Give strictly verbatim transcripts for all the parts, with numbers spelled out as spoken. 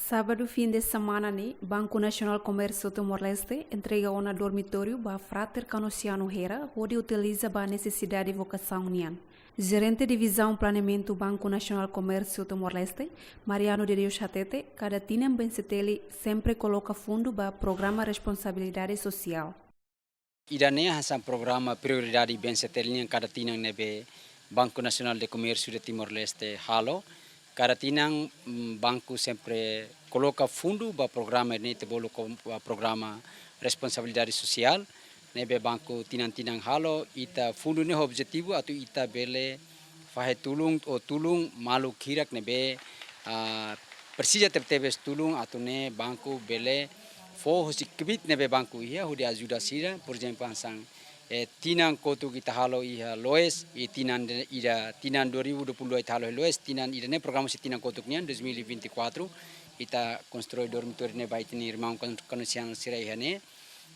Sábadu fin de semana ne'e, Banku Nasionál Komérsiu Timor-Leste entrega ona dormitóriu ba Frater Kanosianu Hera, hodi utiliza ba nesesidade vokasaun nian. Jerente Divizaun Planeamentu Banku Nasionál Komérsiu Timor-Leste, Mariano de Deus hatete, kada tinan B N C T L sempre koloka fundu ba programa responsabilidade sosiál. Ida-ne'e hanesan programa prioridade B N C T L nian kada tinan ne'ebé Banku Nasionál de Komérsiu de Timor-Leste halo. Kada tinan, mm, banku sempre koloka fundu ba programa ne'e ita bolu ko-, ba programa responsabilidade sosiál ne'ebé banku tinan-tinan halo. Ita fundu ne'e objetivu atu ita bele fahe tulun ou tulun maluk hirak ne'ebé, ah, presiza tebetebes tulun atu nune'e banku bele fó husi kbiit ne'ebé banku iha hodi ajuda sira, por ezemplu, hanesan, eh, tinan kotuk ita halo iha Loes, i tinan de-, ida, tinan dua ribu dua puluh dua ita halo iha Loes, tinan ida-ne'e programa husi tinan kotuk nian, dois mil e vinte e quatro, ita konstrui dormitóriu ne'e ba ita-nia irmaun Kan-, Kanosianu sira iha ne'e.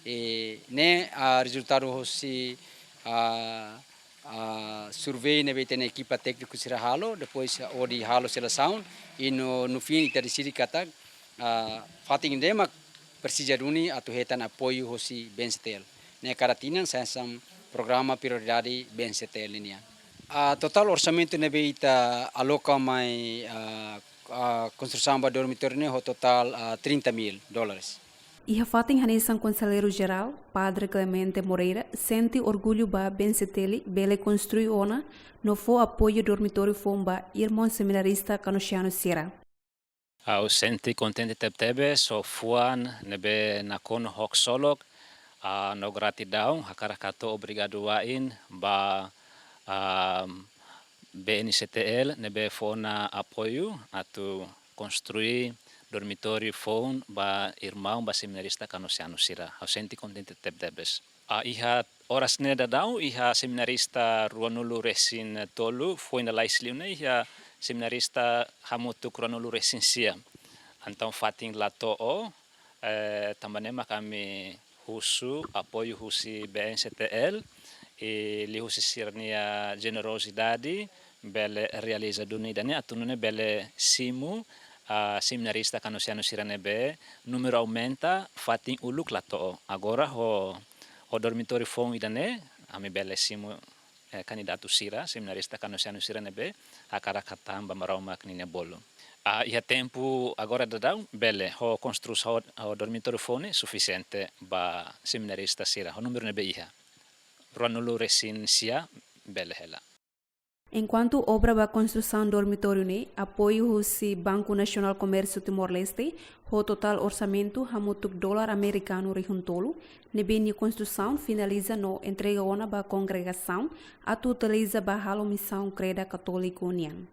I ne'e, ah, rezultadu husi, ah, ah, survei ne'ebé ita-nia ekipa tékniku sira halo, depois hodi halo selesaun, i no, no fin ita deside katak, ah, fatin ida-ne'e mak presiza duni atu hetan apoiu husi B N C T L. Ne'e kada tinan sai hanesan programa prioridade B N C T L nian. Ah, totál orsamentu ne'ebé ita aloka mai, ah, ah, konstrusaun ba dormitóriu ne'e ho totál, ah, trinta mil dólares. Iha fatin hanesan Konselleiru Jerál, Padre Clemente Moreira, sente orgullu ba B N C T L bele konstrui ona no fó apoiu dormitóriu foun ba irmaun seminarista Kanosianu sira. Ha'u sente kontente tebetebes ho fuan ne'ebé nakonu ho ksolok, ah, no gratidaun, hakarak hato'o obrigadu wa'in ba, ah, B N C T L ne'ebé fó ona apoiu atu konstrui dormitóriu foun ba irmaun ba seminarista Kanosianu sira. Ha'u sente kontente tebetebes. Ah, iha oras ne'e daudaun, iha seminarista ruanulu-resin-tolu, foin lalais liu ne'e iha seminarista hamutuk ruanulu-resin-sia. Entaun fatin la to'o, eh, tanba ne'e mak ami husu apoiu husi B N C T L, i liuhusi sira-nia jenerosidade, bele realiza duni ida-ne'e atu nune'e bele simu, ah, seminarista Kanosianu sira ne'ebé númeru aumenta, fatin uluk la to'o. Agora ho, ho dormitóriu foun ida-ne'e, ami bele simu, eh, kandidatu sira, seminarista Kanosianu sira ne'ebé hakarak hatán ba Maromak ninia bolu. Ah, iha tempu agora daudaun, bele, ho konstrusaun ho dormitóriu foun ne'e sufisiente ba seminarista sira, ho númeru ne'ebé iha. Ruanulu-resin-sia, bele hela. Enkuantu obra ba konstrusaun dormitóriu ne'e, apoiu husi Banku Nasionál Komérsiu Timor-Leste, ho totál orsamentu hamutuk dolar amerikanu rihun tolu, ne'ebé nia konstrusaun finaliza no entrega ona ba kongregasaun, atu utiliza ba halo misaun kreda katóliku nian.